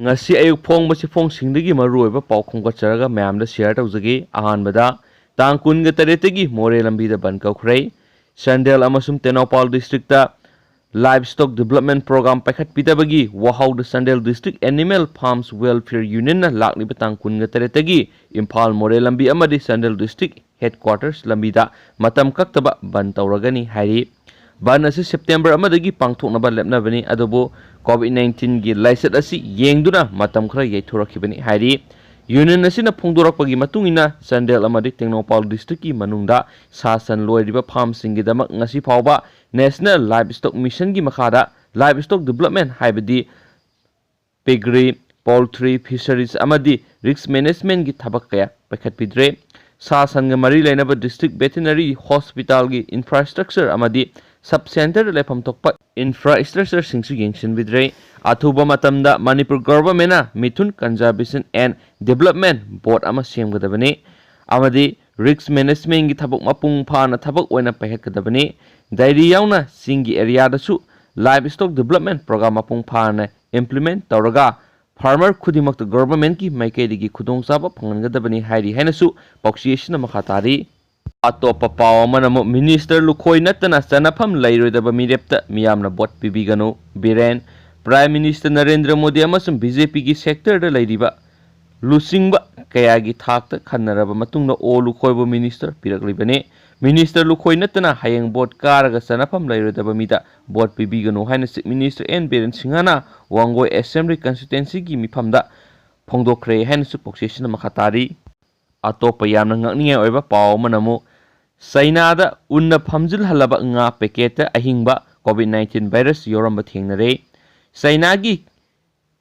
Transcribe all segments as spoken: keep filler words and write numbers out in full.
ꯉꯁꯤ ꯑꯌꯨꯛ ꯐꯣꯡꯕ ꯆꯦꯐꯣꯡꯁꯤꯡꯗꯒꯤ ꯃꯔꯨꯑꯣꯏꯕ ꯄꯥꯎ ꯈꯣꯝꯒꯠꯆꯔꯒ ꯃꯌꯥꯝꯗ ꯁꯤꯌꯔ ꯇꯧꯖꯒꯦ꯫ ꯑꯍꯥꯟꯕꯗ, ꯇꯥꯡ ꯀꯨꯟꯒ ꯇꯔꯦꯠꯇꯒꯤ ꯃꯣꯔꯦ ꯂꯝꯕꯤꯗ ꯕꯟ ꯀꯧꯈ꯭ꯔꯦ꯫ ꯆꯥꯟꯗꯦꯜ ꯑꯃꯁꯨꯡ Tengnoupal district livestock development programme ꯄꯥꯏꯈꯠꯄꯤꯗꯕꯒꯤ ꯋꯥꯍꯧꯗ Chandel district animal farms welfare ꯌꯨꯅꯤꯌꯟꯅ ꯂꯥꯛꯂꯤꯕ ꯇꯥꯡ ꯀꯨꯟꯒ ꯇꯔꯦꯠꯇꯒꯤ ꯏꯝꯐꯥꯜ ꯃꯣꯔꯦ ꯂꯝꯕꯤ ꯑꯃꯗꯤ ꯆꯥꯟꯗꯦꯜ ꯗꯤꯁꯇ꯭ꯔꯤꯛ ꯍꯦꯗꯀ꯭ꯋꯥꯇꯔꯁ ꯂꯝꯕꯤꯗ ꯃꯇꯝ ꯀꯛꯇꯕ ꯕꯟ ꯇꯧꯔꯒꯅꯤ ꯍꯥꯏꯔꯤ꯫ ꯕꯟ ꯑꯁꯤ ꯁꯦꯞꯇꯦꯝꯕꯔ ꯑꯃꯗꯒꯤ ꯄꯥꯡꯊꯣꯛꯅꯕ ꯂꯦꯞꯅꯕꯅꯤ, ꯑꯗꯨꯕꯨ ꯀꯣꯚꯤꯗ ꯅꯥꯏꯟꯇꯤꯟꯒꯤ ꯂꯥꯏꯆꯠ ꯑꯁꯤ ꯌꯦꯡꯗꯨꯅ ꯃꯇꯝ ꯈꯔ ꯌꯩꯊꯣꯔꯛꯈꯤꯕꯅꯤ ꯍꯥꯏꯔꯤ꯫ ꯌꯨꯅꯤꯌꯟ ꯑꯁꯤꯅ ꯐꯣꯡꯗꯣꯔꯛꯄꯒꯤ ꯃꯇꯨꯡ ꯏꯟꯅ, ꯆꯥꯟꯗꯦꯜ ꯑꯃꯗꯤ ꯇꯦꯡꯅꯧꯄꯥꯜ ꯗꯤꯁꯇ꯭ꯔꯤꯛꯀꯤ ꯃꯅꯨꯡꯗ ꯁꯥ ꯁꯟ ꯂꯣꯏꯔꯤꯕ ꯐꯥꯔꯝꯁꯤꯡꯒꯤꯗꯃꯛ ꯉꯁꯤ ꯐꯥꯎꯕ ꯅꯦꯁꯅꯦꯜ ꯂꯥꯏꯚ ꯁ꯭ꯇꯣꯛ ꯃꯤꯁꯟꯒꯤ ꯃꯈꯥꯗ ꯂꯥꯏꯚ ꯁ꯭ꯇꯣꯛ ꯗꯤꯕꯂꯞꯃꯦꯟ, ꯍꯥꯏꯕꯗꯤ ꯄꯤꯒ꯭ꯔꯤ, ꯄꯣꯜꯇ꯭ꯔꯤ, ꯐꯤꯁꯔꯤꯖ ꯑꯃꯗꯤ ꯔꯤꯁꯛ ꯃꯦꯅꯦꯖꯃꯦꯟꯒꯤ ꯊꯕꯛ ꯀꯌꯥ ꯄꯥꯏꯈꯠꯄꯤꯗ꯭ꯔꯦ꯫ ꯁꯥ ꯁꯟꯒ ꯃꯔꯤ ꯂꯩꯅꯕ ꯗꯤꯁꯇ꯭ꯔꯤꯛ ꯚꯦꯇꯤꯅꯔꯤ ꯍꯣꯁꯄꯤꯇꯥꯜꯒꯤ ꯏꯟꯐ꯭ꯔꯥꯁ꯭ꯇ꯭ꯔꯛꯆꯔ ꯑꯃꯗꯤ ꯁꯕ ꯁꯦꯟꯇꯔꯗ ꯂꯩꯐꯝ ꯊꯣꯛꯄ ꯏꯟꯐ꯭ꯔꯥꯁ꯭ꯇ꯭ꯔꯛꯆꯔꯁꯤꯡꯁꯨ ꯌꯦꯡꯁꯤꯟꯕꯤꯗ꯭ꯔꯦ꯫ ꯑꯊꯨꯕ ꯃꯇꯝꯗ ꯃꯅꯤꯄꯨꯔ ꯒꯣꯚꯔꯟꯃꯦꯟꯅ ꯃꯤꯊꯨꯟ ꯀꯟꯖꯥꯔꯕꯦꯁꯟ ꯑꯦꯟ ꯗꯤꯕꯂꯞꯃꯦꯟ ꯕꯣꯔꯗ ꯑꯃ ꯁꯦꯝꯒꯗꯕꯅꯤ ꯑꯃꯗꯤ ꯔꯤꯁꯛ ꯃꯦꯅꯦꯖꯃꯦꯟꯒꯤ ꯊꯕꯛ ꯃꯄꯨꯡ ꯐꯥꯅ ꯊꯕꯛ ꯑꯣꯏꯅ ꯄꯥꯏꯈꯠꯀꯗꯕꯅꯤ꯫ ꯗꯥꯏꯔꯤ ꯌꯥꯎꯅ ꯆꯤꯡꯒꯤ ꯑꯦꯔꯤꯌꯥꯗꯁꯨ ꯂꯥꯏꯚ ꯁ꯭ꯇꯣꯛ ꯗꯤꯕꯂꯞꯃꯦꯟ ꯄ꯭ꯔꯣꯒ꯭ꯔꯥꯝ ꯃꯄꯨꯡ ꯐꯥꯅ ꯏꯝꯄ꯭ꯂꯤꯃꯦꯟ ꯇꯧꯔꯒ ꯐꯥꯔꯃꯔ ꯈꯨꯗꯤꯡꯃꯛꯇ ꯒꯣꯚꯔꯟꯃꯦꯟꯠꯀꯤ ꯃꯥꯏꯀꯩꯗꯒꯤ ꯈꯨꯗꯣꯡꯆꯥꯕ ꯐꯪꯍꯟꯒꯗꯕꯅꯤ ꯍꯥꯏꯔꯤ ꯍꯥꯏꯅꯁꯨ ꯄꯥꯎꯆꯦ ꯑꯁꯤꯅ ꯃꯈꯥ ꯇꯥꯔꯤ꯫ ꯑꯇꯣꯞꯄ ꯄꯥꯎ ꯑꯃꯅ ꯑꯃꯨꯛ ꯃꯤꯅꯤꯁꯇꯔ ꯂꯨꯈꯣꯏ ꯅꯠꯇꯅ ꯆꯟꯅꯐꯝ ꯂꯩꯔꯣꯏꯗꯕ ꯃꯤꯔꯦꯞꯇ ꯃꯤꯌꯥꯝꯅ ꯚꯣꯠ ꯄꯤꯕꯤꯒꯅꯨ꯫ ꯕꯤꯔꯦꯟ, ꯄ꯭ꯔꯥꯏꯝ ꯃꯤꯅꯤꯁꯇꯔ ꯅꯔꯦꯟꯗ꯭ꯔ ꯃꯣꯗꯤ ꯑꯃꯁꯨꯡ ꯕꯤ ꯖꯦ ꯄꯤꯒꯤ ꯁꯦꯛꯇꯔꯗ ꯂꯩꯔꯤꯕ ꯂꯨꯆꯤꯡꯕ ꯀꯌꯥꯒꯤ ꯊꯥꯛꯇ ꯈꯟꯅꯔꯕ ꯃꯇꯨꯡꯗ ꯑꯣ ꯂꯨꯈꯣꯏꯕꯨ ꯃꯤꯅꯤꯁꯇꯔ ꯄꯤꯔꯛꯂꯤꯕꯅꯤ꯫ ꯃꯤꯅꯤꯁꯇꯔ ꯂꯨꯈꯣꯏ ꯅꯠꯇꯅ ꯍꯌꯦꯡ ꯚꯣꯠ ꯀꯥꯔꯒ ꯆꯟꯅꯐꯝ ꯂꯩꯔꯣꯏꯗꯕ ꯃꯤꯗ ꯚꯣꯠ ꯄꯤꯕꯤꯒꯅꯨ ꯍꯥꯏꯅ ꯆꯤꯐ ꯃꯤꯅꯤꯁꯇꯔ ꯑꯦꯟ ꯕꯤꯔꯦꯟ ꯁꯤꯡꯍꯅ ꯋꯥꯡꯒꯣꯏ ꯑꯦꯁꯦꯝꯕ꯭ꯂꯤ ꯀꯟꯁꯇꯤꯇ꯭ꯋꯦꯟꯁꯤꯒꯤ ꯃꯤꯐꯝꯗ ꯐꯣꯡꯗꯣꯛꯈ꯭ꯔꯦ ꯍꯥꯏꯅꯁꯨ ꯄꯥꯎꯆꯦꯁꯤꯅ ꯃꯈꯥ ꯇꯥꯔꯤ꯫ ꯑꯇꯣꯞꯄ ꯌꯥꯝꯅ ꯉꯛꯅꯤꯡꯉꯥꯏ ꯑꯣꯏꯕ ꯄꯥꯎ ꯑꯃꯅ ꯑꯃꯨꯛ ꯆꯩꯅꯥꯗ ꯎꯟꯅ ꯐꯝꯖꯤꯜꯍꯜꯂꯕ ꯉꯥ ꯄꯦꯀꯦꯠꯇ ꯑꯍꯤꯡꯕ ꯀꯣꯚꯤꯗ ꯅꯥꯏꯟꯇꯤꯟ ꯚꯥꯏꯔꯁ ꯌꯥꯎꯔꯝꯕ ꯊꯦꯡꯅꯔꯦ꯫ ꯆꯩꯅꯥꯒꯤ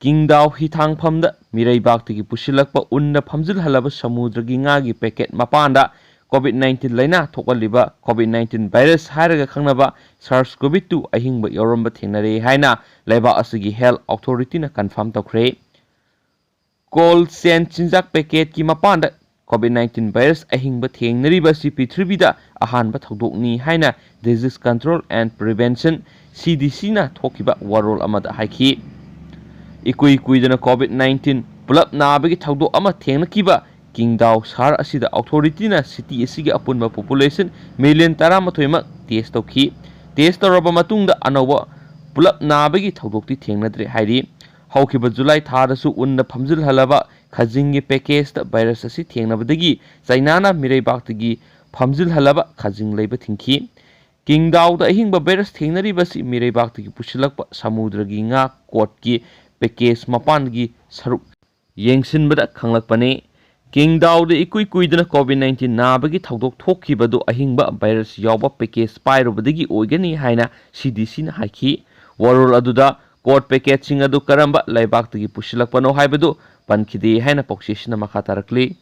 ꯀꯤꯡꯗꯥꯎ ꯍꯤꯊꯥꯡꯐꯝꯗ ꯃꯤꯔꯩꯕꯥꯛꯇꯒꯤ ꯄꯨꯁꯤꯜꯂꯛꯄ ꯎꯟꯅ ꯐꯝꯖꯤꯜꯍꯜꯂꯕ ꯁꯃꯨꯗ꯭ꯔꯒꯤ ꯉꯥꯒꯤ ꯄꯦꯀꯦꯠ ꯃꯄꯥꯟꯗ ꯀꯣꯚꯤꯗ ꯅꯥꯏꯟꯇꯤꯟ ꯂꯥꯏꯅꯥ ꯊꯣꯛꯍꯜꯂꯤꯕ ꯀꯣꯚꯤꯗ ꯅꯥꯏꯟꯇꯤꯟ ꯚꯥꯏꯔꯁ ꯍꯥꯏꯔꯒ ꯈꯪꯅꯕ ꯁꯥꯔꯁ ꯀꯣꯚꯤꯗ ꯇꯨ ꯑꯍꯤꯡꯕ ꯌꯥꯎꯔꯝꯕ ꯊꯦꯡꯅꯔꯦ ꯍꯥꯏꯅ ꯂꯩꯕꯥꯛ ꯑꯁꯤꯒꯤ ꯍꯦꯜꯊ ꯑꯣꯊꯣꯔꯤꯇꯤꯅ ꯀꯟꯐꯥꯔꯝ ꯇꯧꯈ꯭ꯔꯦ꯫ ꯀꯣꯜꯗ ꯆꯦꯟ ꯆꯤꯟꯖꯥꯛ ꯄꯦꯀꯦꯠꯀꯤ ꯃꯄꯥꯟꯗ ꯀꯣꯚꯤꯗ ꯅꯥꯏꯟꯇꯤꯟ ꯚꯥꯏꯔꯁ ꯑꯍꯤꯡꯕ ꯊꯦꯡꯅꯔꯤꯕ ꯑꯁꯤ ꯄ꯭ꯔꯤꯊꯤꯕꯤꯗ ꯑꯍꯥꯟꯕ ꯊꯧꯗꯣꯛꯅꯤ ꯍꯥꯏꯅ Disease Control and Prevention, ꯁꯤ ꯗꯤ ꯁꯤꯅ ꯊꯣꯛꯈꯤꯕ ꯋꯥꯔꯣꯜ ꯑꯃꯗ ꯍꯥꯏꯈꯤ꯫ ꯏꯀꯨꯏ ꯀꯨꯏꯗꯅ COVID nineteen ꯄꯨꯂꯞ ꯅꯥꯕꯒꯤ ꯊꯧꯗꯣꯛ ꯑꯃ ꯊꯦꯡꯅꯈꯤꯕ ꯀꯤꯡꯗꯥꯎ ꯁꯍꯔ ꯑꯁꯤꯗ ꯑꯣꯊꯣꯔꯤꯇꯤꯅ ꯁꯤꯇꯤ ꯑꯁꯤꯒꯤ ꯑꯄꯨꯟꯕ ꯄꯣꯄꯨꯂꯦꯁꯟ ꯃꯤꯂꯤꯌꯟ ꯇꯔꯥꯃꯥꯊꯣꯏꯃꯛ ꯇꯦꯁ ꯇꯧꯈꯤ꯫ ꯇꯦꯁ ꯇꯧꯔꯕ ꯃꯇꯨꯡꯗ ꯑꯅꯧꯕ ꯄꯨꯂꯞ ꯅꯥꯕꯒꯤ ꯊꯧꯗꯣꯛꯇꯤ ꯊꯦꯡꯅꯗ꯭ꯔꯦ ꯍꯥꯏꯔꯤ꯫ ꯍꯧꯈꯤꯕ ꯖꯨꯂꯥꯏ ꯊꯥꯗꯁꯨ ꯎꯟꯗ ꯐꯝꯖꯤꯜꯍꯜꯂꯕ ꯈꯖꯤꯡꯒꯤ ꯄꯦꯀꯦꯖꯇ ꯚꯥꯏꯔꯁ ꯑꯁꯤ ꯊꯦꯡꯅꯕꯗꯒꯤ ꯆꯩꯅꯥꯅ ꯃꯤꯔꯩꯕꯥꯛꯇꯒꯤ ꯐꯝꯖꯤꯜꯍꯜꯂꯕ ꯈꯖꯤꯡ ꯂꯩꯕ ꯊꯤꯡꯈꯤ꯫ ꯀꯤꯡꯗꯥꯎꯗ ꯑꯍꯤꯡꯕ ꯚꯥꯏꯔꯁ ꯊꯦꯡꯅꯔꯤꯕ ꯑꯁꯤ ꯃꯤꯔꯩꯕꯥꯛꯇꯒꯤ ꯄꯨꯁꯤꯜꯂꯛꯄ ꯁꯃꯨꯗ꯭ꯔꯒꯤ ꯉꯥ ꯀꯣꯠꯀꯤ ꯄꯦꯀꯦꯖ ꯃꯄꯥꯟꯒꯤ ꯁꯔꯨꯛ ꯌꯦꯡꯁꯤꯟꯕꯗ ꯈꯪꯂꯛꯄꯅꯤ꯫ ꯀꯤꯡꯗꯥꯎꯗ ꯏꯀꯨꯏ ꯀꯨꯏꯗꯅ COVID nineteen ꯅꯥꯕꯒꯤ ꯊꯧꯗꯣꯛ ꯊꯣꯛꯈꯤꯕꯗꯨ ꯑꯍꯤꯡꯕ ꯚꯥꯏꯔꯁ ꯌꯥꯎꯕ ꯄꯦꯀꯦꯖ ꯄꯥꯏꯔꯨꯕꯗꯒꯤ ꯑꯣꯏꯒꯅꯤ ꯍꯥꯏꯅ ꯁꯤꯗꯤꯁꯤꯅ ꯍꯥꯏꯈꯤ꯫ ꯋꯥꯔꯣꯜ ꯑꯗꯨꯗ ꯀꯣꯠ ꯄꯦꯀꯦꯖꯁꯤꯡ ꯑꯗꯨ ꯀꯔꯝꯕ ꯂꯩꯕꯥꯛꯇꯒꯤ ꯄꯨꯁꯤꯜꯂꯛꯄꯅꯣ ꯍꯥꯏꯕꯗꯨ ꯄꯟꯈꯤꯗꯦ ꯍꯥꯏꯅ ꯄꯥꯎꯆꯦꯁꯤꯅ ꯃꯈꯥ ꯇꯥꯔꯛꯂꯤ꯫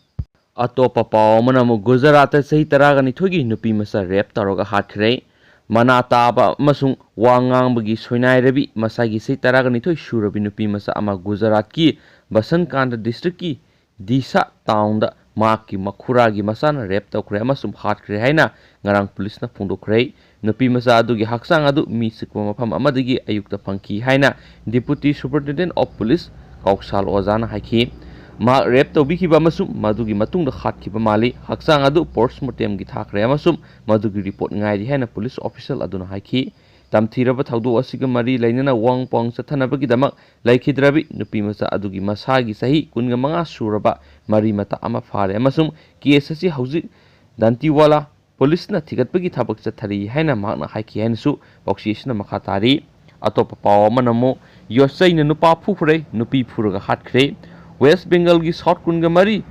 ꯑꯇꯣꯞꯄ ꯄꯥꯎ ꯑꯃꯅ ꯑꯃꯨꯛ ꯒꯨꯖꯔꯥꯠꯇ ꯆꯍꯤ ꯇꯔꯥꯒ ꯅꯤꯊꯣꯏꯒꯤ ꯅꯨꯄꯤ ꯃꯆꯥ ꯔꯦꯞ ꯇꯧꯔꯒ ꯍꯥꯠꯈ꯭ꯔꯦ꯫ ꯃꯅꯥ ꯇꯥꯕ ꯑꯃꯁꯨꯡ ꯋꯥ ꯉꯥꯡꯕꯒꯤ ꯁꯣꯏꯅꯥꯏꯔꯕꯤ ꯃꯁꯥꯒꯤ ꯆꯍꯤ ꯇꯔꯥꯒ ꯅꯤꯊꯣꯏ ꯁꯨꯔꯕꯤ ꯅꯨꯄꯤ ꯃꯆꯥ ꯑꯃ ꯒꯨꯖꯔꯥꯠꯀꯤ ꯕꯁꯟꯀꯥꯟꯗ ꯗꯤꯁꯇ꯭ꯔꯤꯛꯀꯤ ꯗꯤꯁꯥ ꯇꯥꯎꯟꯗ ꯃꯍꯥꯛꯀꯤ ꯃꯈꯨꯔꯥꯒꯤ ꯃꯆꯥꯅ ꯔꯦꯞ ꯇꯧꯈ꯭ꯔꯦ ꯑꯃꯁꯨꯡ ꯍꯥꯠꯈ꯭ꯔꯦ ꯍꯥꯏꯅ ꯉꯔꯥꯡ ꯄꯨꯂꯤꯁꯅ ꯐꯣꯡꯗꯣꯛꯈ꯭ꯔꯦ꯫ ꯅꯨꯄꯤ ꯃꯆꯥ ꯑꯗꯨꯒꯤ ꯍꯛꯆꯥꯡ ꯑꯗꯨ ꯃꯤ ꯆꯤꯛꯄ ꯃꯐꯝ ꯑꯃꯗꯒꯤ ꯑꯌꯨꯛꯇ ꯐꯪꯈꯤ ꯍꯥꯏꯅ Deputy Superintendent of Police ꯀꯧꯁꯥꯜ ꯑꯣꯖꯥꯅ ꯍꯥꯏꯈꯤ꯫ ꯃꯍꯥꯛ ꯔꯦꯞ ꯇꯧꯕꯤꯈꯤꯕ ꯑꯃꯁꯨꯡ ꯃꯗꯨꯒꯤ ꯃꯇꯨꯡꯗ ꯍꯥꯠꯈꯤꯕ ꯃꯥꯜꯂꯤ꯫ ꯍꯛꯆꯥꯡ ꯑꯗꯨ ꯄꯣꯁ꯭ꯠꯃꯣꯔꯇꯦꯝꯒꯤ ꯊꯥꯈ꯭ꯔꯦ ꯑꯃꯁꯨꯡ ꯃꯗꯨꯒꯤ ꯔꯤꯄꯣꯔꯠ ꯉꯥꯏꯔꯤ ꯍꯥꯏꯅ ꯄꯨꯂꯤꯁ ꯑꯣꯐꯤꯁꯤꯌꯦꯜ ꯑꯗꯨꯅ ꯍꯥꯏꯈꯤ꯫ ꯇꯝꯊꯤꯔꯕ ꯊꯧꯗꯣꯛ ꯑꯁꯤꯒ ꯃꯔꯤ ꯂꯩꯅꯅ ꯋꯥꯍꯪ ꯄꯥꯎꯍꯪ ꯆꯠꯊꯅꯕꯒꯤꯗꯃꯛ ꯂꯩꯈꯤꯗ꯭ꯔꯕꯤ ꯅꯨꯄꯤ ꯃꯆꯥ ꯑꯗꯨꯒꯤ ꯃꯁꯥꯒꯤ ꯆꯍꯤ ꯀꯨꯟꯒ ꯃꯉꯥ ꯁꯨꯔꯕ ꯃꯔꯤ ꯃꯇꯥ ꯑꯃ ꯐꯥꯔꯦ ꯑꯃꯁꯨꯡ ꯀꯦꯁ ꯑꯁꯤ ꯍꯧꯖꯤꯛ ꯗꯟꯇꯤꯋꯥꯂꯥ ꯄꯨꯂꯤꯁꯅ ꯊꯤꯒꯠꯄꯒꯤ ꯊꯕꯛ ꯆꯠꯊꯔꯤ ꯍꯥꯏꯅ ꯃꯍꯥꯛꯅ ꯍꯥꯏꯈꯤ ꯍꯥꯏꯅꯁꯨ ꯄꯥꯎꯆꯦ ꯑꯁꯤꯅ ꯃꯈꯥ ꯇꯥꯔꯤ꯫ ꯑꯇꯣꯞꯄ ꯄꯥꯎ ꯑꯃꯅ ꯑꯃꯨꯛ ꯌꯣꯠꯆꯩꯅ ꯅꯨꯄꯥ ꯐꯨꯈ꯭ꯔꯦ, ꯅꯨꯄꯤ ꯐꯨꯔꯒ ꯍꯥꯠꯈ꯭ꯔꯦ꯫ ꯋꯦꯁ꯭ꯠ ꯕꯦꯡꯒꯜꯒꯤ ꯁꯥꯎꯊ ꯀꯨꯟꯒ ꯃꯔꯤ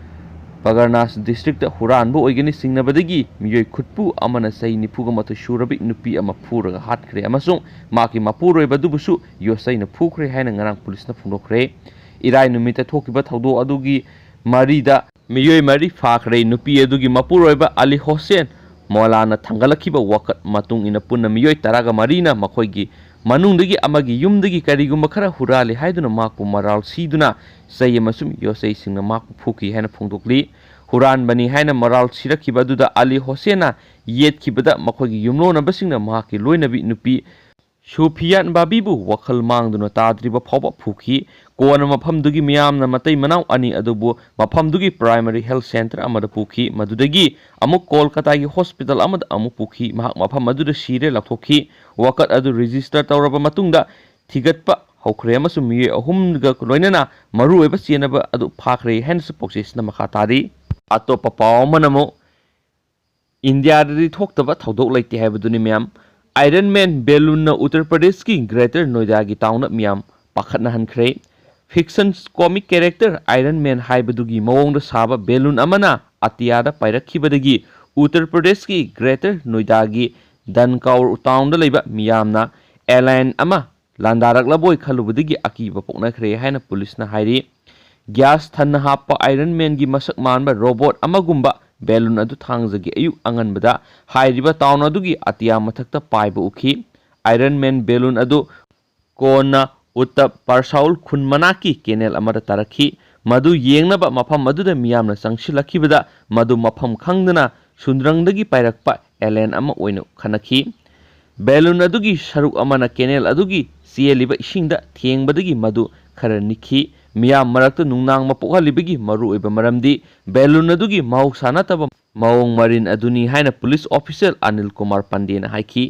ꯕꯒꯔꯅꯥꯁ ꯗꯤꯁꯇ꯭ꯔꯤꯛꯇ ꯍꯨꯔꯥꯟꯕ ꯑꯣꯏꯒꯅꯤ ꯆꯤꯡꯅꯕꯗꯒꯤ ꯃꯤꯑꯣꯏ ꯈꯨꯠꯄꯨ ꯑꯃꯅ ꯆꯍꯤ ꯅꯤꯐꯨꯒ ꯃꯥꯊꯣꯏ ꯁꯨꯔꯕꯤ ꯅꯨꯄꯤ ꯑꯃ ꯐꯨꯔꯒ ꯍꯥꯠꯈ꯭ꯔꯦ ꯑꯃꯁꯨꯡ ꯃꯍꯥꯛꯀꯤ ꯃꯄꯨꯔꯣꯏꯕ ꯑꯗꯨꯕꯨꯁꯨ ꯌꯣꯠꯆꯩꯅ ꯐꯨꯈ꯭ꯔꯦ ꯍꯥꯏꯅ ꯉꯔꯥꯡ ꯄꯨꯂꯤꯁꯅ ꯐꯣꯡꯗꯣꯛꯈ꯭ꯔꯦ꯫ ꯏꯔꯥꯏ ꯅꯨꯃꯤꯠꯇ ꯊꯣꯛꯈꯤꯕ ꯊꯧꯗꯣꯛ ꯑꯗꯨꯒꯤ ꯃꯔꯤꯗ ꯃꯤꯑꯣꯏ ꯃꯔꯤ ꯐꯥꯈ꯭ꯔꯦ꯫ ꯅꯨꯄꯤ ꯑꯗꯨꯒꯤ ꯃꯄꯨꯔꯣꯏꯕ ꯑꯂꯤ ꯍꯣꯁꯦꯟ ꯃꯣꯂꯥꯅ ꯊꯥꯡꯒꯠꯂꯛꯈꯤꯕ ꯋꯥꯀꯠ ꯃꯇꯨꯡ ꯏꯟꯅ ꯄꯨꯟꯅ ꯃꯤꯑꯣꯏ ꯇꯔꯥꯒ ꯃꯔꯤꯅ ꯃꯈꯣꯏꯒꯤ ꯃꯅꯨꯡꯗꯒꯤ ꯑꯃꯒꯤ ꯌꯨꯝꯗꯒꯤ ꯀꯔꯤꯒꯨꯝꯕ ꯈꯔ ꯍꯨꯔꯥꯜꯂꯤ ꯍꯥꯏꯗꯨꯅ ꯃꯍꯥꯛꯄꯨ ꯃꯔꯥꯜ ꯁꯤꯗꯨꯅ ꯆꯩ ꯑꯃꯁꯨꯡ ꯌꯣꯠꯆꯩꯁꯤꯡꯅ ꯃꯍꯥꯛꯄꯨ ꯐꯨꯈꯤ ꯍꯥꯏꯅ ꯐꯣꯡꯗꯣꯛꯂꯤ꯫ ꯍꯨꯔꯥꯟꯕꯅꯤ ꯍꯥꯏꯅ ꯃꯔꯥꯜ ꯁꯤꯔꯛꯈꯤꯕ ꯑꯗꯨꯗ ꯑꯂꯤ ꯍꯣꯁꯦꯟꯅ ꯌꯦꯠꯈꯤꯕꯗ ꯃꯈꯣꯏꯒꯤ ꯌꯨꯝꯂꯣꯟꯅꯕꯁꯤꯡꯅ ꯃꯍꯥꯛꯀꯤ ꯂꯣꯏꯅꯕꯤ ꯅꯨꯄꯤ ꯁꯨꯐꯤꯌꯥꯟ ꯕꯥꯕꯤꯕꯨ ꯋꯥꯈꯜ ꯃꯥꯡꯗꯨꯅ ꯇꯥꯗ꯭ꯔꯤꯕ ꯐꯥꯎꯕ ꯐꯨꯈꯤ꯫ ꯀꯣꯟꯅ ꯃꯐꯝꯗꯨꯒꯤ ꯃꯤꯌꯥꯝꯅ ꯃꯇꯩ ꯃꯅꯥꯎ ꯑꯅꯤ ꯑꯗꯨꯕꯨ ꯃꯐꯝꯗꯨꯒꯤ primary health centre ꯑꯃꯗ ꯄꯨꯈꯤ꯫ ꯃꯗꯨꯗꯒꯤ ꯑꯃꯨꯛ ꯀꯣꯜꯀꯇꯥꯒꯤ hospital ꯑꯃꯗ ꯑꯃꯨꯛ ꯄꯨꯈꯤ꯫ ꯃꯍꯥꯛ ꯃꯐꯝ ꯑꯗꯨꯗ ꯁꯤꯔꯦ ꯂꯥꯎꯊꯣꯛꯈꯤ꯫ ꯋꯥꯀꯠ ꯑꯗꯨ register ꯇꯧꯔꯕ ꯃꯇꯨꯡꯗ ꯊꯤꯒꯠꯄ ꯍꯧꯈ꯭ꯔꯦ ꯑꯃꯁꯨꯡ ꯃꯤꯑꯣꯏ ꯑꯍꯨꯝꯒ ꯂꯣꯏꯅꯅ ꯃꯔꯨꯑꯣꯏꯕ ꯆꯦꯟꯅꯕ ꯑꯗꯨ ꯐꯥꯈ꯭ꯔꯦ ꯍꯥꯏꯅꯁꯨ ꯄꯥꯎꯆꯦꯁꯤꯅ ꯃꯈꯥ ꯇꯥꯔꯤ꯫ ꯑꯇꯣꯞꯄ ꯄꯥꯎ ꯑꯃꯅ ꯑꯃꯨꯛ ꯏꯟꯗꯤꯌꯥꯗꯗꯤ ꯊꯣꯛꯇꯕ ꯊꯧꯗꯣꯛ ꯂꯩꯇꯦ ꯍꯥꯏꯕꯗꯨꯅꯤ ꯃꯌꯥꯝ꯫ Iron Man balloonꯅ ꯎꯠꯇꯔ ꯄ꯭ꯔꯗꯦꯁꯀꯤ Greater Noidaꯒꯤ townꯗ ꯃꯤꯌꯥꯝ ꯄꯥꯈꯠꯅꯍꯟꯈ꯭ꯔꯦ꯫ Fiction comic character Iron Man ꯍꯥꯏꯕꯗꯨꯒꯤ ꯃꯑꯣꯡꯗ ꯁꯥꯕ balloon ꯑꯃꯅ ꯑꯇꯤꯌꯥꯗ ꯄꯥꯏꯔꯛꯈꯤꯕꯗꯒꯤ ꯎꯠꯇꯔ ꯄ꯭ꯔꯗꯦꯁꯀꯤ Greater Noidaꯒꯤ ꯗꯟꯀꯧꯔ townꯗ ꯂꯩꯕ ꯃꯤꯌꯥꯝꯅ alien ꯑꯃ ꯂꯥꯟꯗꯥꯔꯛꯂꯕꯣꯏ ꯈꯜꯂꯨꯕꯗꯒꯤ ꯑꯀꯤꯕ ꯄꯣꯛꯅꯈ꯭ꯔꯦ ꯍꯥꯏꯅ ꯄꯨꯂꯤꯁꯅ ꯍꯥꯏꯔꯤ꯫ Gas ꯊꯟꯅ ꯍꯥꯞꯄ Iron Manꯒꯤ ꯃꯁꯛ ꯃꯥꯟꯕ robot ꯑꯃꯒꯨꯝꯕ balloon ꯑꯗꯨ ꯊꯥꯡꯖꯒꯤ ꯑꯌꯨꯛ ꯑꯉꯟꯕꯗ ꯍꯥꯏꯔꯤꯕ town ꯑꯗꯨꯒꯤ ꯑꯇꯤꯌꯥ ꯃꯊꯛꯇ ꯄꯥꯏꯕ ꯎꯈꯤ꯫ Iron Man balloon ꯑꯗꯨ ꯀꯣꯟꯅ ꯎꯠꯇ ꯄꯥꯔꯁꯥꯎꯜ ꯈꯨꯟ ꯃꯅꯥꯛꯀꯤ canal ꯑꯃꯗ ꯇꯥꯔꯛꯈꯤ꯫ ꯃꯗꯨ ꯌꯦꯡꯅꯕ ꯃꯐꯝ ꯑꯗꯨꯗ ꯃꯤꯌꯥꯝꯅ ꯆꯪꯁꯤꯜꯂꯛꯈꯤꯕꯗ ꯃꯗꯨ ꯃꯐꯝ ꯈꯪꯗꯅ ꯁꯨꯟꯗ꯭ꯔꯪꯗꯒꯤ ꯄꯥꯏꯔꯛꯄ alien ꯑꯃ ꯑꯣꯏꯅ ꯈꯟꯅꯈꯤ꯫ Balloon ꯑꯗꯨꯒꯤ ꯁꯔꯨꯛ ꯑꯃꯅ canal ꯑꯗꯨꯒꯤ ꯆꯦꯜꯂꯤꯕ ꯏꯁꯤꯡꯗ ꯊꯦꯡꯕꯗꯒꯤ ꯃꯗꯨ ꯈꯔ ꯅꯤꯛꯈꯤ꯫ ꯃꯤꯌꯥꯝ ꯃꯔꯛꯇ ꯅꯨꯡꯅꯥꯡꯕ ꯄꯣꯛꯍꯜꯂꯤꯕꯒꯤ ꯃꯔꯨꯑꯣꯏꯕ ꯃꯔꯝꯗꯤ balloon ꯑꯗꯨꯒꯤ ꯃꯍꯧꯁꯥ ꯅꯠꯇꯕ ꯃꯑꯣꯡ ꯃꯔꯤꯟ ꯑꯗꯨꯅꯤ ꯍꯥꯏꯅ ꯄꯨꯂꯤꯁ official ꯑꯅꯤꯜ ꯀꯨꯃꯥꯔ ꯄꯥꯟꯗꯦꯅ ꯍꯥꯏꯈꯤ꯫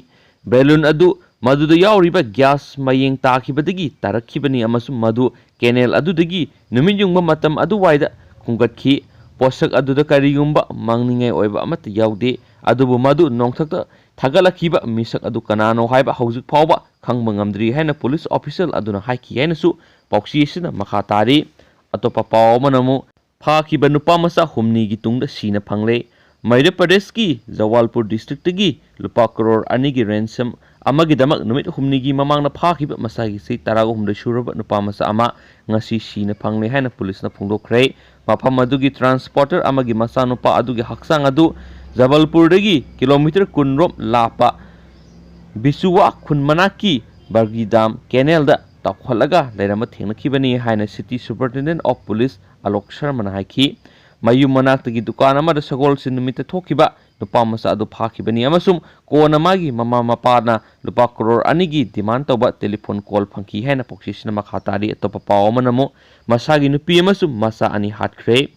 Balloon ꯑꯗꯨ ꯃꯗꯨꯗ ꯌꯥꯎꯔꯤꯕ gas ꯃꯌꯦꯡ ꯇꯥꯈꯤꯕꯗꯒꯤ ꯇꯥꯔꯛꯈꯤꯕꯅꯤ ꯑꯃꯁꯨꯡ ꯃꯗꯨ canal ꯑꯗꯨꯗꯒꯤ ꯅꯨꯃꯤꯠ ꯌꯨꯡꯕ ꯃꯇꯝ ꯑꯗꯨꯋꯥꯏꯗ ꯈꯨꯝꯒꯠꯈꯤ꯫ ꯄꯣꯠꯁꯛ ꯑꯗꯨꯗ ꯀꯔꯤꯒꯨꯝꯕ ꯃꯥꯡꯅꯤꯡꯉꯥꯏ ꯑꯣꯏꯕ ꯑꯃꯠꯇ ꯌꯥꯎꯗꯦ, ꯑꯗꯨꯕꯨ ꯃꯗꯨ ꯅꯣꯡꯊꯛꯇ ꯊꯥꯒꯠꯂꯛꯈꯤꯕ ꯃꯤꯁꯛ ꯑꯗꯨ ꯀꯅꯥꯅꯣ ꯍꯥꯏꯕ ꯍꯧꯖꯤꯛ ꯐꯥꯎꯕ ꯈꯪꯕ ꯉꯝꯗ꯭ꯔꯤ ꯍꯥꯏꯅ ꯄꯨꯂꯤꯁ official ꯑꯗꯨꯅ ꯍꯥꯏꯈꯤ ꯍꯥꯏꯅꯁꯨ ꯄꯥꯎꯆꯦ ꯑꯁꯤꯅ ꯃꯈꯥ ꯇꯥꯔꯤ꯫ ꯑꯇꯣꯞꯄ ꯄꯥꯎ ꯑꯃꯅ ꯑꯃꯨꯛ ꯐꯥꯈꯤꯕ ꯅꯨꯄꯥ ꯃꯆꯥ ꯍꯨꯝꯅꯤꯒꯤ ꯇꯨꯡꯗ ꯁꯤꯅ ꯐꯪꯂꯦ꯫ ꯃꯙ꯭ꯌ ꯄ꯭ꯔꯗꯦꯁꯀꯤ ꯖꯋꯥꯜꯄꯨꯔ districtꯒꯤ ꯂꯨꯄꯥ ꯀꯔꯣꯔ ꯑꯅꯤꯒꯤ ransom ꯑꯃꯒꯤꯗꯃꯛ ꯅꯨꯃꯤꯠ ꯍꯨꯝꯅꯤꯒꯤ ꯃꯃꯥꯡꯗ ꯐꯥꯈꯤꯕ ꯃꯁꯥꯒꯤ ꯆꯍꯤ ꯇꯔꯥꯍꯨꯝꯗꯣꯏ ꯁꯨꯔꯕ ꯅꯨꯄꯥ ꯃꯆꯥ ꯑꯃ ꯉꯁꯤ ꯁꯤꯅ ꯐꯪꯂꯦ ꯍꯥꯏꯅ ꯄꯨꯂꯤꯁꯅ ꯐꯣꯡꯗꯣꯛꯈ꯭ꯔꯦ꯫ ꯃꯐꯝ ꯑꯗꯨꯒꯤ transporter ꯑꯃꯒꯤ ꯃꯆꯥꯅꯨꯄꯥ ꯑꯗꯨꯒꯤ ꯍꯛꯆꯥꯡ ꯑꯗꯨ ꯖꯕꯜꯄꯨꯔꯗꯒꯤ ꯀꯤꯂꯣꯃꯤꯇꯔ ꯀꯨꯟ ꯔꯣꯝ ꯂꯥꯞꯄ ꯕꯤꯆꯨꯋꯥ ꯈꯨꯟ ꯃꯅꯥꯛꯀꯤ ꯕꯔꯒꯤꯗꯥꯝ canalꯗ ꯇꯥꯎꯈꯠꯂꯒ ꯂꯩꯔꯝꯕ ꯊꯦꯡꯅꯈꯤꯕꯅꯤ ꯍꯥꯏꯅ City Superintendent of Police Alok ꯁꯔꯃꯅ ꯍꯥꯏꯈꯤ꯫ ꯃꯌꯨꯝ ꯃꯅꯥꯛꯇꯒꯤ ꯗꯨꯀꯥꯟ ꯑꯃꯗ ꯁꯒꯣꯜꯁꯦꯟ ꯅꯨꯃꯤꯠꯇ ꯊꯣꯛꯈꯤꯕ ꯅꯨꯄꯥ ꯃꯆꯥ ꯑꯗꯨ ꯐꯥꯈꯤꯕꯅꯤ ꯑꯃꯁꯨꯡ ꯀꯣꯟꯅ ꯃꯥꯒꯤ ꯃꯃꯥ ꯃꯄꯥꯅ ꯂꯨꯄꯥ ꯀ꯭ꯔꯣꯔ ꯑꯅꯤꯒꯤ ꯗꯤꯃꯥꯟ ꯇꯧꯕ ꯇꯦꯂꯤꯐꯣꯟ ꯀꯣꯜ ꯐꯪꯈꯤ ꯍꯥꯏꯅ ꯄꯥꯎꯆꯦꯁꯤꯅ ꯃꯈꯥ ꯇꯥꯔꯤ꯫ ꯑꯇꯣꯞꯄ ꯄꯥꯎ ꯑꯃꯅ ꯑꯃꯨꯛ ꯃꯁꯥꯒꯤ ꯅꯨꯄꯤ ꯑꯃꯁꯨꯡ ꯃꯆꯥ ꯑꯅꯤ ꯍꯥꯠꯈ꯭ꯔꯦ꯫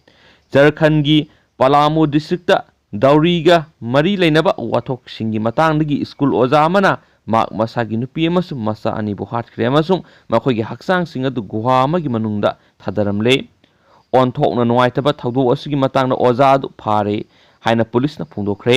ꯖꯔꯈꯟꯒꯤ ꯄꯂꯥꯃꯨ ꯗꯤꯁꯇ꯭ꯔꯤꯛꯇ ꯗꯥꯎꯔꯤꯒ ꯃꯔꯤ ꯂꯩꯅꯕ ꯋꯥꯊꯣꯛꯁꯤꯡꯒꯤ ꯃꯇꯥꯡꯗꯒꯤ ꯁ꯭ꯀꯨꯜ ꯑꯣꯖꯥ ꯑꯃꯅ ꯃꯍꯥꯛ ꯃꯁꯥꯒꯤ ꯅꯨꯄꯤ ꯑꯃꯁꯨꯡ ꯃꯆꯥ ꯑꯅꯤꯕꯨ ꯍꯥꯠꯈ꯭ꯔꯦ ꯑꯃꯁꯨꯡ ꯃꯈꯣꯏꯒꯤ ꯍꯛꯆꯥꯡꯁꯤꯡ ꯑꯗꯨ ꯒꯨꯍꯥ ꯑꯃꯒꯤ ꯃꯅꯨꯡꯗ ꯊꯥꯗꯔꯝꯂꯦ꯫ ꯑꯣꯟꯊꯣꯛꯅ ꯅꯨꯡꯉꯥꯏꯇꯕ ꯊꯧꯗꯣꯛ ꯑꯁꯤꯒꯤ ꯃꯇꯥꯡꯗ ꯑꯣꯖꯥ ꯑꯗꯨ ꯐꯥꯔꯦ ꯍꯥꯏꯅ ꯄꯨꯂꯤꯁꯅ ꯐꯣꯡꯗꯣꯛꯈ꯭ꯔꯦ꯫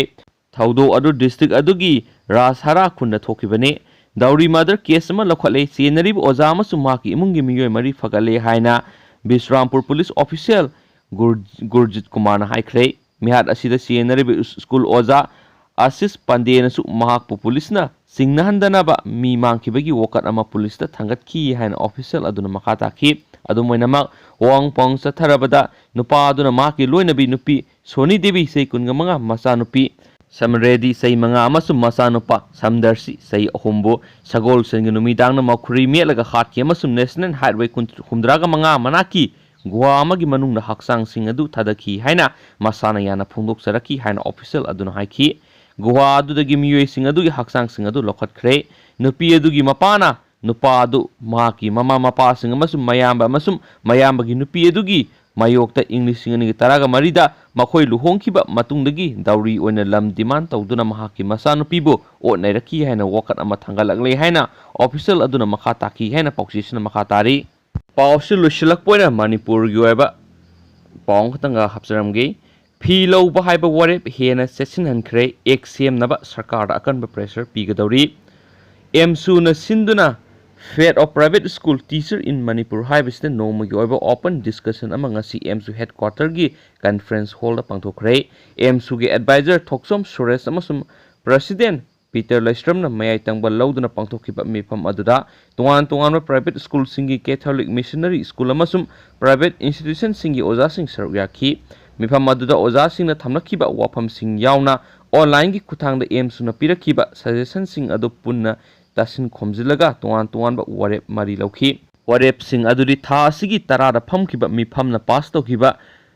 ꯊꯧꯗꯣꯛ ꯑꯗꯨ ꯗꯤꯁꯇ꯭ꯔꯤꯛ ꯑꯗꯨꯒꯤ ꯔꯥꯖꯍꯥꯔꯥ ꯈꯨꯟꯗ ꯊꯣꯛꯈꯤꯕꯅꯤ꯫ ꯗꯥꯎꯔꯤ ꯃꯔꯗꯔ ꯀꯦꯁ ꯑꯃ ꯂꯧꯈꯠꯂꯦ, ꯆꯦꯟꯅꯔꯤꯕ ꯑꯣꯖꯥ ꯑꯃꯁꯨꯡ ꯃꯍꯥꯛꯀꯤ ꯏꯃꯨꯡꯒꯤ ꯃꯤꯑꯣꯏ ꯃꯔꯤ ꯐꯒꯠꯂꯦ ꯍꯥꯏꯅ ꯕꯤꯁ꯭ꯔꯥꯝꯄꯨꯔ ꯄꯨꯂꯤꯁ ꯑꯣꯐꯤꯁꯤꯌꯦꯜ ꯒꯨꯔ-, ꯒꯨꯔꯖꯤꯠ ꯀꯨꯃꯥꯔꯅ ꯍꯥꯏꯈ꯭ꯔꯦ꯫ ꯃꯤꯍꯥꯠ ꯑꯁꯤꯗ ꯆꯦꯟꯅꯔꯤꯕ ꯁ꯭ꯀꯨꯜ ꯑꯣꯖꯥ ꯑꯁꯤꯁ ꯄꯥꯟꯗꯦꯅꯁꯨ ꯃꯍꯥꯛꯄꯨ ꯄꯨꯂꯤꯁꯅ ꯆꯤꯡꯅꯍꯟꯗꯅꯕ ꯃꯤ ꯃꯥꯡꯈꯤꯕꯒꯤ ꯋꯥꯀꯠ ꯑꯃ ꯄꯨꯂꯤꯁꯇ ꯊꯥꯡꯒꯠꯈꯤ ꯍꯥꯏꯅ ꯑꯣꯐꯤꯁꯤꯌꯦꯜ ꯑꯗꯨꯅ ꯃꯈꯥ ꯇꯥꯈꯤ꯫ ꯑꯗꯨꯝ ꯑꯣꯏꯅꯃꯛ, ꯋꯥꯍꯪ ꯄꯥꯎꯍꯪ ꯆꯠꯊꯔꯕꯗ ꯅꯨꯄꯥ ꯑꯗꯨꯅ ꯃꯍꯥꯛꯀꯤ ꯂꯣꯏꯅꯕꯤ ꯅꯨꯄꯤ ꯁꯣꯅꯤ ꯗꯦꯕꯤ, ꯆꯍꯤ ꯀꯨꯟꯒ ꯃꯉꯥ, ꯃꯆꯥꯅꯨꯄꯤ ꯁꯝꯔꯦꯗꯤ, ꯆꯍꯤ ꯃꯉꯥ, ꯑꯃꯁꯨꯡ ꯃꯆꯥꯅꯨꯄꯥ ꯁꯝꯗꯔꯁꯤ, ꯆꯍꯤ ꯑꯍꯨꯝꯕꯨ ꯁꯒꯣꯜꯁꯦꯟꯒꯤ ꯅꯨꯃꯤꯗꯥꯡꯗ ꯃꯈꯨꯔꯤ ꯃꯦꯠꯂꯒ ꯍꯥꯠꯈꯤ ꯑꯃꯁꯨꯡ ꯅꯦꯁꯅꯦꯜ ꯍꯥꯏꯋꯦ ꯀꯨꯟ-, ꯍꯨꯝꯗ꯭ꯔꯥꯒ ꯃꯉꯥ ꯃꯅꯥꯛꯀꯤ ꯒꯨꯍꯥ ꯑꯃꯒꯤ ꯃꯅꯨꯡꯗ ꯍꯛꯆꯥꯡꯁꯤꯡ ꯑꯗꯨ ꯊꯥꯗꯈꯤ ꯍꯥꯏꯅ ꯃꯁꯥꯅ ꯌꯥꯅ ꯐꯣꯡꯗꯣꯛꯆꯔꯛꯈꯤ ꯍꯥꯏꯅ ꯑꯣꯐꯤꯁꯤꯌꯦꯜ ꯑꯗꯨꯅ ꯍꯥꯏꯈꯤ꯫ ꯒꯨꯍꯥ ꯑꯗꯨꯗꯒꯤ ꯃꯤꯑꯣꯏꯁꯤꯡ ꯑꯗꯨꯒꯤ ꯍꯛꯆꯥꯡꯁꯤꯡ ꯑꯗꯨ ꯂꯧꯈꯠꯈ꯭ꯔꯦ꯫ ꯅꯨꯄꯤ ꯑꯗꯨꯒꯤ ꯃꯄꯥꯅ ꯅꯨꯄꯥ ꯑꯗꯨ ꯃꯍꯥꯛꯀꯤ ꯃꯃꯥ ꯃꯄꯥꯁꯤꯡ ꯑꯃꯁꯨꯡ ꯃꯌꯥꯝꯕ ꯑꯃꯁꯨꯡ ꯃꯌꯥꯝꯕꯒꯤ ꯅꯨꯄꯤ ꯑꯗꯨꯒꯤ ꯃꯥꯌꯣꯛꯇ ꯏꯪ ꯂꯤꯁꯤꯡ ꯑꯅꯤꯒ ꯇꯔꯥꯒ ꯃꯔꯤꯗ ꯃꯈꯣꯏ ꯂꯨꯍꯣꯡꯈꯤꯕ ꯃꯇꯨꯡꯗꯒꯤ ꯗꯥꯎꯔꯤ ꯑꯣꯏꯅ ꯂꯝ ꯗꯤꯃꯥꯟ ꯇꯧꯗꯨꯅ ꯃꯍꯥꯛꯀꯤ ꯃꯆꯥꯅꯨꯄꯤꯕꯨ ꯑꯣꯠ ꯅꯩꯔꯛꯈꯤ ꯍꯥꯏꯅ ꯋꯥꯀꯠ ꯑꯃ ꯊꯥꯡꯒꯠꯂꯛꯂꯦ ꯍꯥꯏꯅ ꯑꯣꯐꯤꯁꯤꯌꯦꯜ ꯑꯗꯨꯅ ꯃꯈꯥ ꯇꯥꯈꯤ ꯍꯥꯏꯅ ꯄꯥꯎꯆꯦꯁꯤꯅ ꯃꯈꯥ ꯇꯥꯔꯤ꯫ ꯄꯥꯎꯁꯤ ꯂꯣꯏꯁꯤꯜꯂꯛꯄ ꯑꯣꯏꯅ ꯃꯅꯤꯄꯨꯔꯒꯤ ꯑꯣꯏꯕ ꯄꯥꯎ ꯑꯃꯈꯛꯇꯪꯒ ꯍꯥꯞꯆꯔꯝꯒꯦ꯫ ꯐꯤ ꯂꯧꯕ ꯍꯥꯏꯕ ꯋꯥꯔꯦꯞ ꯍꯦꯟꯅ ꯆꯦꯠꯁꯤꯟꯍꯟꯈ꯭ꯔꯦ, ꯑꯦꯛ ꯁꯦꯝꯅꯕ ꯁꯔꯀꯥꯔꯗ ꯑꯀꯟꯕ ꯄ꯭ꯔꯦꯁꯔ ꯄꯤꯒꯗꯧꯔꯤ꯫ ꯑꯦꯝꯁꯨꯅ ꯁꯤꯟꯗꯨꯅ Fate of Private School Teacher in Manipur ꯍꯥꯏꯕꯁꯤꯗ ꯅꯣꯡꯃꯒꯤ ꯑꯣꯏꯕ ꯑꯣꯄꯟ ꯗꯤꯁꯀꯁꯟ ꯑꯃ ꯉꯁꯤ ꯑꯦꯝꯁꯨ ꯍꯦꯗꯀ꯭ꯋꯥꯇꯔꯒꯤ ꯀꯟꯐ꯭ꯔꯦꯟꯁ ꯍꯣꯜꯗ ꯄꯥꯡꯊꯣꯛꯈ꯭ꯔꯦ꯫ ꯑꯦꯝꯁꯨꯒꯤ ꯑꯦꯗꯚꯥꯏꯖꯔ ꯊꯣꯛꯆꯣꯝ ꯁꯨꯔꯦꯁ ꯑꯃꯁꯨꯡ ꯄ꯭ꯔꯁꯤꯗꯦꯟ ꯄꯤꯇꯔ ꯂꯩꯁ꯭ꯔꯝꯅ ꯃꯌꯥꯏ ꯇꯪꯕ ꯂꯧꯗꯨꯅ ꯄꯥꯡꯊꯣꯛꯈꯤꯕ ꯃꯤꯐꯝ ꯑꯗꯨꯗ ꯇꯣꯉꯥꯟ ꯇꯣꯉꯥꯟꯕ ꯄ꯭ꯔꯥꯏꯚꯦꯠ ꯁ꯭ꯀꯨꯜꯁꯤꯡꯒꯤ ꯀꯦꯊꯣꯂꯤꯛ ꯃꯤꯁꯅꯔꯤ ꯁ꯭ꯀꯨꯜ ꯑꯃꯁꯨꯡ ꯄ꯭ꯔꯥꯏꯚꯦꯠ ꯏꯟꯁꯇꯤꯇ꯭ꯌꯨꯁꯟꯁꯤꯡꯒꯤ ꯑꯣꯖꯥꯁꯤꯡ ꯁꯔꯨꯛ ꯌꯥꯈꯤ꯫ ꯃꯤꯐꯝ ꯑꯗꯨꯗ ꯑꯣꯖꯥꯁꯤꯡꯅ ꯊꯝꯂꯛꯈꯤꯕ ꯋꯥꯐꯝꯁꯤꯡ ꯌꯥꯎꯅ ꯑꯣꯟꯂꯥꯏꯟꯒꯤ ꯈꯨꯠꯊꯥꯡꯗ ꯑꯦꯝꯁꯨꯅ ꯄꯤꯔꯛꯈꯤꯕ ꯁꯖꯦꯁꯟꯁꯤꯡ ꯑꯗꯨ ꯄꯨꯟꯅ ꯇꯥꯁꯤꯟ ꯈꯣꯝꯖꯤꯜꯂꯒ ꯇꯣꯉꯥꯟ ꯇꯣꯉꯥꯟꯕ ꯋꯥꯔꯦꯞ ꯃꯔꯤ ꯂꯧꯈꯤ꯫ ꯋꯥꯔꯦꯞꯁꯤꯡ ꯑꯗꯨꯗꯤ ꯊꯥ ꯑꯁꯤꯒꯤ ꯇꯔꯥꯗ ꯐꯝꯈꯤꯕ ꯃꯤꯐꯝꯅ ꯄꯥꯁ ꯇꯧꯈꯤꯕ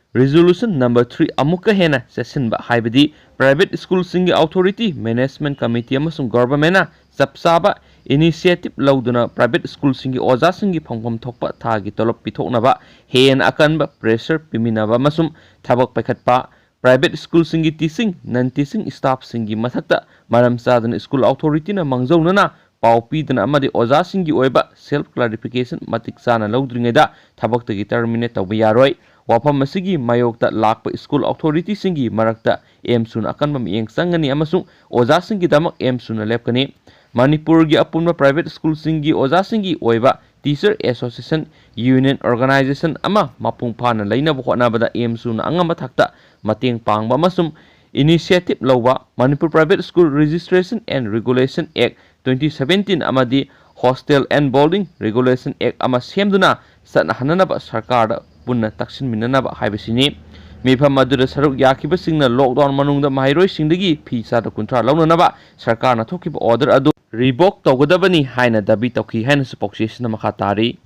Resolution number three ꯑꯃꯨꯛꯀ ꯍꯦꯟꯅ ꯆꯦꯠꯁꯤꯟꯕ, ꯍꯥꯏꯕꯗꯤ private schoolꯁꯤꯡꯒꯤ authority, management committee ꯑꯃꯁꯨꯡ governmentꯅ ꯆꯞ ꯆꯥꯕ initiative ꯂꯧꯗꯨꯅ private schoolꯁꯤꯡꯒꯤ ꯑꯣꯖꯥꯁꯤꯡꯒꯤ ꯐꯪꯐꯝ ꯊꯣꯛꯄ ꯊꯥꯒꯤ ꯇꯣꯂꯣꯞ ꯄꯤꯊꯣꯛꯅꯕ ꯍꯦꯟꯅ ꯑꯀꯟꯕ pressure ꯄꯤꯃꯤꯟꯅꯕ ꯑꯃꯁꯨꯡ ꯊꯕꯛ ꯄꯥꯏꯈꯠꯄ, private schoolꯁꯤꯡꯒꯤ teaching, non teaching staffꯁꯤꯡꯒꯤ ꯃꯊꯛꯇ ꯃꯔꯝ ꯆꯥꯗꯅ school authorityꯅ ꯃꯥꯡꯖꯧꯅꯅ ꯄꯥꯎ ꯄꯤꯗꯅ ꯑꯃꯗꯤ ꯑꯣꯖꯥꯁꯤꯡꯒꯤ ꯑꯣꯏꯕ self clarification ꯃꯇꯤꯛ ꯆꯥꯅ ꯂꯧꯗ꯭ꯔꯤꯉꯩꯗ ꯊꯕꯛꯇꯒꯤ terminate ꯇꯧꯕ ꯌꯥꯔꯣꯏ꯫ ꯋꯥꯐꯝ ꯑꯁꯤꯒꯤ ꯃꯥꯌꯣꯛꯇ ꯂꯥꯛꯄ school authorityꯁꯤꯡꯒꯤ ꯃꯔꯛꯇ ꯑꯦꯝꯁꯨꯅ ꯑꯀꯟꯕ ꯃꯤꯠꯌꯦꯡ ꯆꯪꯒꯅꯤ ꯑꯃꯁꯨꯡ ꯑꯣꯖꯥꯁꯤꯡꯒꯤꯗꯃꯛ ꯑꯦꯝꯁꯨꯅ ꯂꯦꯞꯀꯅꯤ꯫ ꯃꯅꯤꯄꯨꯔꯒꯤ ꯑꯄꯨꯟꯕ private schoolꯁꯤꯡꯒꯤ ꯑꯣꯖꯥꯁꯤꯡꯒꯤ ꯑꯣꯏꯕ teacher association, union, organization ꯑꯃ ꯃꯄꯨꯡ ꯐꯥꯅ ꯂꯩꯅꯕ ꯍꯣꯠꯅꯕꯗ ꯑꯦꯝꯁꯨꯅ ꯑꯉꯝꯕ ꯊꯥꯛꯇ ꯃꯇꯦꯡ ꯄꯥꯡꯕ ꯑꯃꯁꯨꯡ initiative ꯂꯧꯕ꯫ Manipur Private School Registration and Regulation Act twenty seventeen ꯑꯃꯗꯤ Hostel and Boarding Regulation Act ꯑꯃ ꯁꯦꯝꯗꯨꯅ ꯆꯠꯅꯍꯟꯅꯅꯕ ꯁꯔꯀꯥꯔꯗ ꯄꯨꯟꯅ ꯇꯛꯁꯤꯟꯃꯤꯟꯅꯅꯕ ꯍꯥꯏꯕꯁꯤꯅꯤ꯫ ꯃꯤꯐꯝ ꯑꯗꯨꯗ ꯁꯔꯨꯛ ꯌꯥꯈꯤꯕꯁꯤꯡꯅ lockdown ꯃꯅꯨꯡꯗ ꯃꯍꯩꯔꯣꯏꯁꯤꯡꯗꯒꯤ ꯐꯤ ꯆꯥꯗ ꯀꯨꯟꯊ꯭ꯔꯥ ꯂꯧꯅꯅꯕ ꯁꯔꯀꯥꯔꯅ ꯊꯣꯛꯈꯤꯕ order ꯑꯗꯨ revoke ꯇꯧꯒꯗꯕꯅꯤ ꯍꯥꯏꯅ ꯗꯥꯕꯤ ꯇꯧꯈꯤ ꯍꯥꯏꯅꯁꯨ ꯄꯥꯎꯆꯦꯁꯤꯅ ꯃꯈꯥ ꯇꯥꯔꯤ꯫